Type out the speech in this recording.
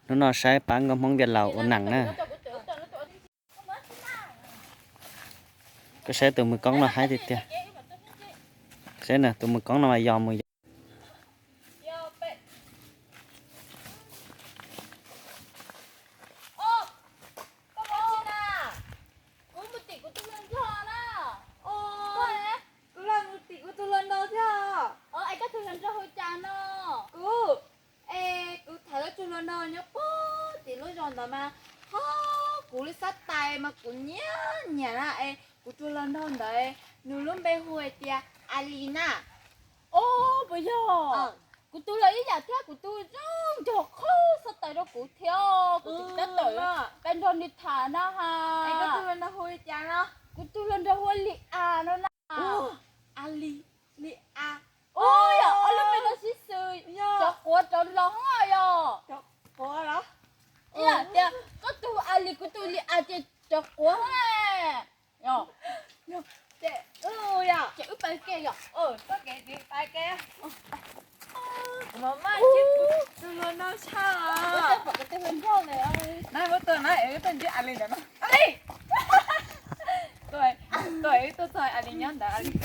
Hnub no saib pab nkauj Hmoob Viaj Laus ua neej na. Koj saib tus mus koob no haib tiag tiag. Saib na, tus mus koob no mas yog mus yos. Kuv mus tim kuv tus hluas nraug na. Kuv los mus tim kuv tus hluas nraug thiab. Es koj tus hluas nraug hu cas no? Kuv, es kuv tham koj tus hluas nraug nyob puag tim lub zos ntawd mas, ho kuv li xab tais mas kuv nyiam nyiam na. Es kuv tus hluas nraug ntawd nws lub npe hu hais tias Alis na. Os, puas yog? Kuv tus los ib yam thiab, kuv tus zoo nraug qhov xab tais rau kuv thiab, kuv tus tab tom pab nrog nws tham na ha. Koj tus hluas nraug hu li cas no? Kuv tus hluas nraug hu ua Li As no na. Alis, Li As. Ua yog ob lub npe no sib xws, cov quav rov los hos yog. Tias koj tus Alis kuv tus Li As ces cov quav hos. Ces wb pais ke yog. Kuv mas maj ntsib kuv tus hluas nraug tshaj. Pom kuv tus hluas nraug lawm. Na muab tua na, wb tuaj ntsib Alis ntawm no. Alis! Tuaj, wb tuaj txog Alis nyob ntawd, Alis.